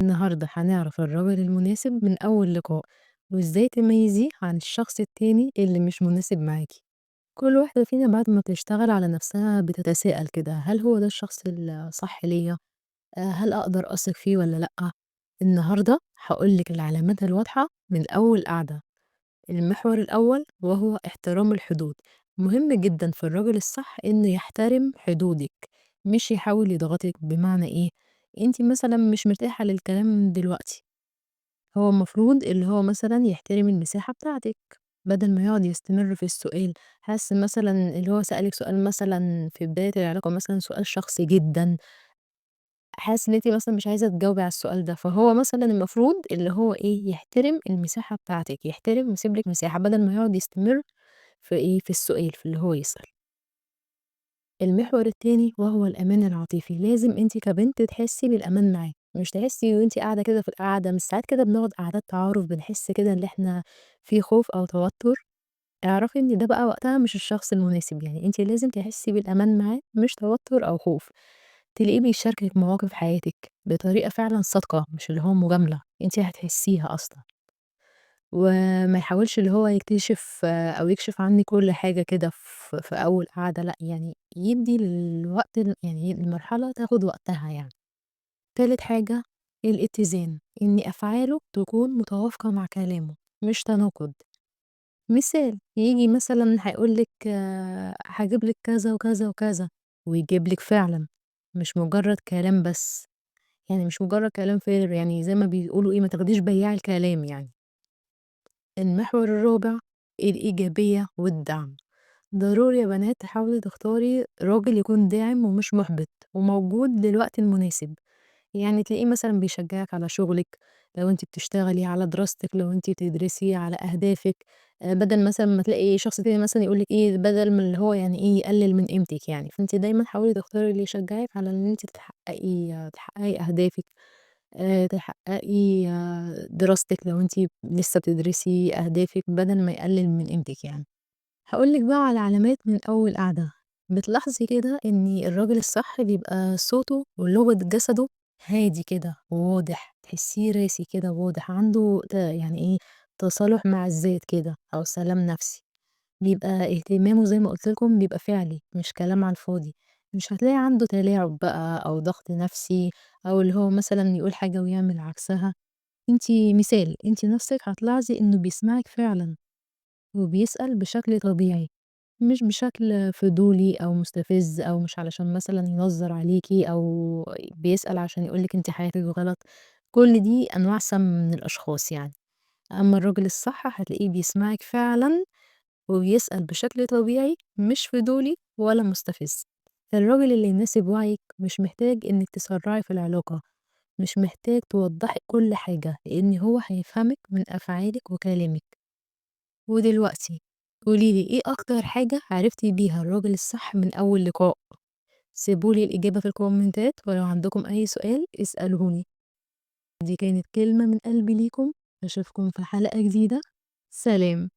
النهاردة هنعرف الراجل المناسب من أول لقاء، وإزاي تميزيه عن الشخص التاني اللي مش مناسب معاكي. كل واحدة فينا بعد ما بتشتغل على نفسها بتتساءل كده، هل هو ده الشخص الصح ليا؟ هل أقدر أثق فيه ولا لأ؟ النهاردة هقولك العلامات الواضحة من أول قعدة. المحور الأول وهو احترام الحدود. مهم جدا في الراجل الصح إنه يحترم حدودك، مش يحاول يضغطك. بمعنى إيه؟ انتي مثلا مش مرتاحة للكلام دلوقتي، هو المفروض اللي هو مثلا يحترم المساحة بتاعتك بدل ما يقعد يستمر في السؤال. حاسس مثلا اللي هو سألك سؤال مثلا في بداية العلاقة، مثلا سؤال شخصي جدا، حاسس ان انتي مثلا مش عايزة تجاوبي على السؤال ده، فهو مثلا المفروض اللي هو ايه، يحترم المساحة بتاعتك، يحترم ويسيب لك مساحة بدل ما يقعد يستمر في ايه، في السؤال، في اللي هو يسأل. المحور التاني وهو الأمان العاطفي. لازم انتي كبنت تحسي بالأمان معاه، مش تحسي وانتي قاعدة كده في القعدة. مش ساعات كده بنقعد قعدات تعارف بنحس كده ان احنا في خوف أو توتر؟ اعرفي ان ده بقى وقتها مش الشخص المناسب. انتي لازم تحسي بالأمان معاه، مش توتر أو خوف. تلاقيه بيشاركك مواقف حياتك بطريقة فعلا صادقة، مش اللي هو مجاملة، انتي هتحسيها أصلا. وما يحاولش اللي هو يكتشف أو يكشف عنك كل حاجة كده في أول قعدة، لأ، يدي الوقت المرحلة تاخد وقتها. تالت حاجة الاتزان، إن أفعاله تكون متوافقة مع كلامه مش تناقض. مثال يجي مثلا هيقولك، هجيب لك كذا وكذا وكذا، ويجيب لك فعلا، مش مجرد كلام بس، مش مجرد كلام فارغ، زي ما بيقولوا إيه، ما تاخديش بياع الكلام. المحور الرابع الإيجابية والدعم. ضروري يا بنات تحاولي تختاري راجل يكون داعم ومش محبط وموجود للوقت المناسب. تلاقيه مثلا بيشجعك على شغلك لو انتي بتشتغلي، على دراستك لو انتي بتدرسي، على أهدافك، بدل مثلا ما تلاقي شخص تاني مثلا يقولك ايه، بدل من اللي هو يعني ايه يقلل من قيمتك. فانتي دايما حاولي تختاري اللي يشجعك على ان انتي تحققي أهدافك، تحققي دراستك لو انتي لسه بتدرسي، أهدافك، بدل ما يقلل من قيمتك. هقولك بقى على علامات من أول قعدة. بتلاحظي كده إن الراجل الصح بيبقى صوته ولغة جسده هادي كده وواضح، تحسيه راسي كده وواضح، عنده تصالح مع الذات كده أو سلام نفسي. بيبقى اهتمامه زي ما قلت لكم بيبقى فعلي مش كلام على الفاضي، مش هتلاقي عنده تلاعب بقى أو ضغط نفسي أو اللي هو مثلا يقول حاجة ويعمل عكسها. انتي مثال، انتي نفسك هتلاحظي إنه بيسمعك فعلا وبيسأل بشكل طبيعي، مش بشكل فضولي أو مستفز أو مش علشان مثلا ينظر عليكي أو بيسأل عشان يقولك انتي حياتك غلط. كل دي أنواع سم من الأشخاص. أما الراجل الصح هتلاقيه بيسمعك فعلا وبيسأل بشكل طبيعي، مش فضولي ولا مستفز. الراجل اللي يناسب وعيك مش محتاج إنك تسرعي في العلاقة، مش محتاج توضحي كل حاجة، لأن هو هيفهمك من أفعالك وكلامك. ودلوقتي قوليلي إيه أكتر حاجة عرفتي بيها الراجل الصح من أول لقاء؟ سيبولي الإجابة في الكومنتات، ولو عندكم أي سؤال اسألوني. دي كانت كلمة من قلبي ليكم، أشوفكم في حلقة جديدة. سلام.